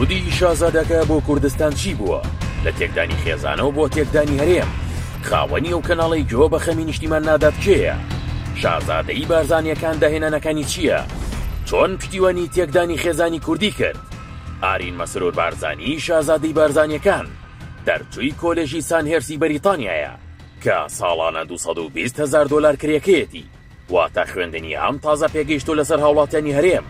سوودی شازادەکە بۆ کوردستان چی بووە؟ لە تێکدانی خێزانەوە بۆ تێکدانی هەرێم. خاوەنی ئەو کەناڵەی گوێ بە خەمی نیشتیمان نادات کێیە؟ شازادەی بارزانییەکان داهێنانەکانی چییە؟ چۆن پشتیوانی تێکدانی خێزانی کوردی کرد؟ ئارین مەسرور بارزانی شازادەی بارزانییەکان دەرچووی کۆلێژی سانهێرسی بەریتانیایە کە ساڵانە 220 هەزار دۆلار کرێکەیەتی. واتە خوێندنی ئەم تازە پێگەیشتوو لەسەر هاوڵاتیانی هەرێم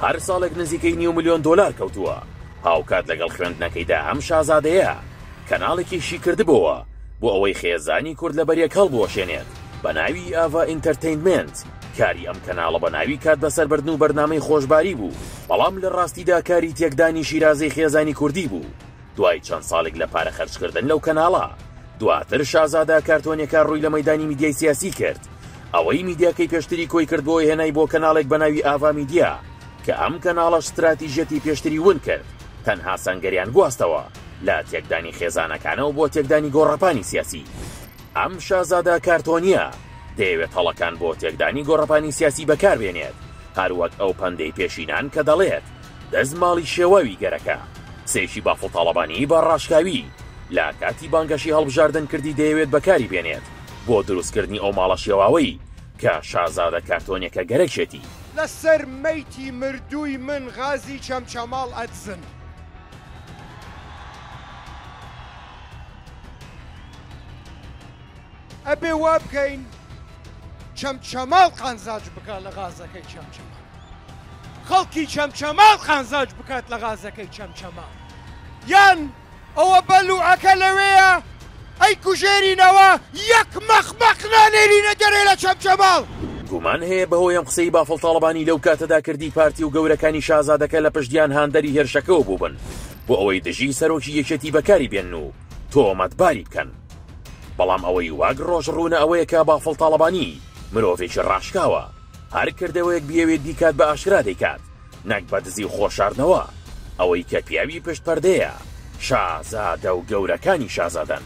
هەر ساڵێک نزیکەی نیو ملیۆن دۆلار کەوتووە. هاوکات لەگەڵ خوێندنەکەیدا ئەم شازادەیە کەناڵێکی شیکردبۆوە بۆ ئەوەی خێزانی کورد لەبەریەک هەڵبوەشێنێت بە ناوی ئاڤا ئینتەرتەینمێنت. کاری ئەم کەناڵە بە ناوی کات بەسەربردن و بەرنامەی خۆشباری بوو، بەڵام لە ڕاستیدا کاری تێکدانی شیرازەی خێزانی کوردی بوو. دوای چەند ساڵێک لە پارە خەرجکردن لەو کەناڵە، دواتر شازادە کارتۆنیەکە ڕووی لە مەیدانی میدیای سیاسی کرد. ئەوەی میدیاکەی پێشتری کۆی کردبۆوە هێنای بۆ کەناڵێک بە ناوی ئاڤا میدیا، کە ئەم کەناڵەش ستراتیژیەتی پێشتری ون کرد، تەنها سەنگەریان گواستەوە لە تێکدانی خێزانەکانەوە بۆ تێکدانی گۆڕەپانی سیاسی. ئەم شازادە کارتۆنیە دەیەوێت هەڵەکان بۆ تێکدانی گۆڕەپانی سیاسی بەکاربێنێت، هەروەک ئەو پەندەی پێشینان کە دەڵێت، دەست ماڵی شێواوی گەرەکە. قسەیەکی بافڵ تاڵەبانی بە ڕاشکاوی لە کاتی بانگەشەی هەڵبژاردن کردی دەیەوێت بەکاری بێنێت بۆ دروستکردنی ئەو ماڵە شێواوەی کە شازادە کارتۆنیەکە گەرەکێتی. لەسەر مەیتی مردووی من غازی چەمچەماڵ ئەدزن. ئەبێ وا بکەین چەمچەماڵ قانزاج بکا لە غازەکەی چەمچەماڵ. خەڵکی چەمچەماڵ قانزاج بکات لە غازەکەی چەمچەماڵ. یان ئەوە بەلوعەکە لەوێیە ئەی کوژێرینەوە یەک مەخمەق نانێرینە دەرێ لە چەمچەماڵ. گومان هەیە بەهۆی ئەم قسەی بافڵ تاڵەبانی لەو کاتەدا کردی پارتی و گەورەکانی شازادەکە لە پشت یان هاندەری هێرشەکەوە بووبن بۆ ئەوەی دژی سەرۆکی یەکێتی بەکاری بێنن و تۆمەتباری بکەن. بەڵام ئەوەی وەک ڕۆژ ڕوونە ئەوەیە کە بافڵ تاڵەبانی مرۆڤێکی ڕاشکاوە، هەر کردەوەیەک بیەوێت بیکات بە ئاشکرا دەیکات نەک بە دزی و خۆشاردنەوە، ئەوەی کە پیاوی پشت پەردەیە شازادە و گەورەکانی شازادەن.